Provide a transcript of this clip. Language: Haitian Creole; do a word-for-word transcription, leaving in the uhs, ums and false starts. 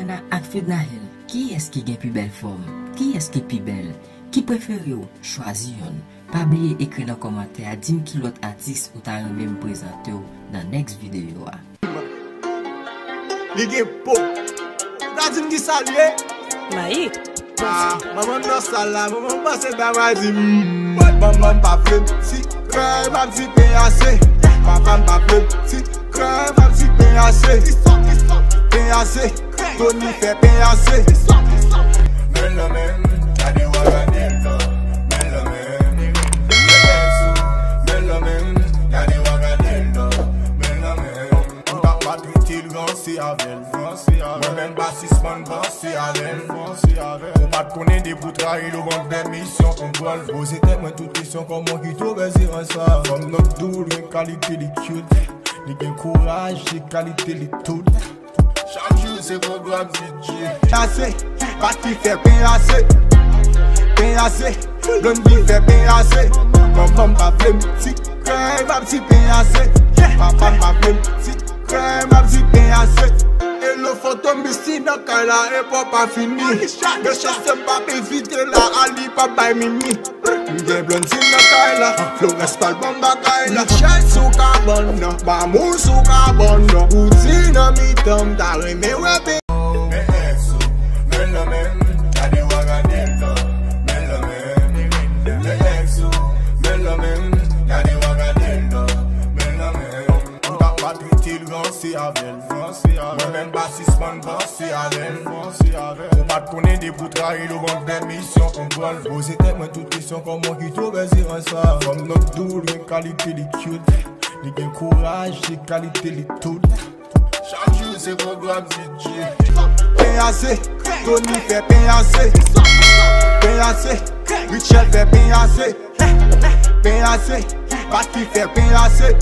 Ak Fednaelle, kiyès ki gen pi bèl fòm? Kiyès ki pi bèl? Ki prefere w? Chwazi yonn. Pa bliye ekri nan kòmantè a, di m ki lòt atis ou ta renmen m prezante w nan next videyo a. Li gen po. Ou ka di m ki sa l ye? Mayi. Ah, manman m nan sal la, manman m panse ta va di m. Manman m pa vle m ti krè, m ap di P A C. Papa m pa vle m ti krè, m ap di P A C. P A C, Tony fè P A C. Men l nan men m, gade w a gade l nan. Men l nan men m, men l nan men m, gade w a gade l nan. Men l nan men m. Ou t ap maltrete l, ranse avè l. Mwen menm pa sispann panse avè l. Ou pa t konnen depi w trayi l, ou ban pèmisyon pou m pran l. Poze tèt mwen tout kesyon, kòman ki twouve se an sa? Fanm nan doul, gen kalite li cute. Li gen kouraj, se kalite li tout. Chak jou se pwogram D J. P A C, Baky fè P A C. P A C, Blondedy fè P A C. Manman m pa vle m ti krè, m ap di P A C. Papa m pa vle m ti krè, m ap di P A C. Hello Fantom, Misty nan kay la, e pa pa fini. Mechanste m p ap evite la, Ali p ap bay mimi. M gen Blondedy nan kay la, Florence pa l ban m bagay la. Michel sou kabann nan, Bamou sou kabann nan. Bouti nan mitan, m ta renmen wè pe. Men èks ou, men l nan men m, gade w a gade l nan. Men l nan men m, men èks ou, men l nan men m, gade w a gade l nan. Men l nan men m. Ou t ap maltrete l, ranse avè l. Mwen menm pa sispann panse avè l. Ou pa t konnen depi w trayi l, ou ban pèmisyon pou m pran l. Poze tèt mwen tout kesyon, kòman ki twouve se an sa? Fanm nan doul, gen kalite li cute. Li gen kouraj, se kalite li tout. Chak jou se pwogram D J. P A C, Tony fè P A C. P A C, Richel fè P A C. P A C, Baky fè P A C.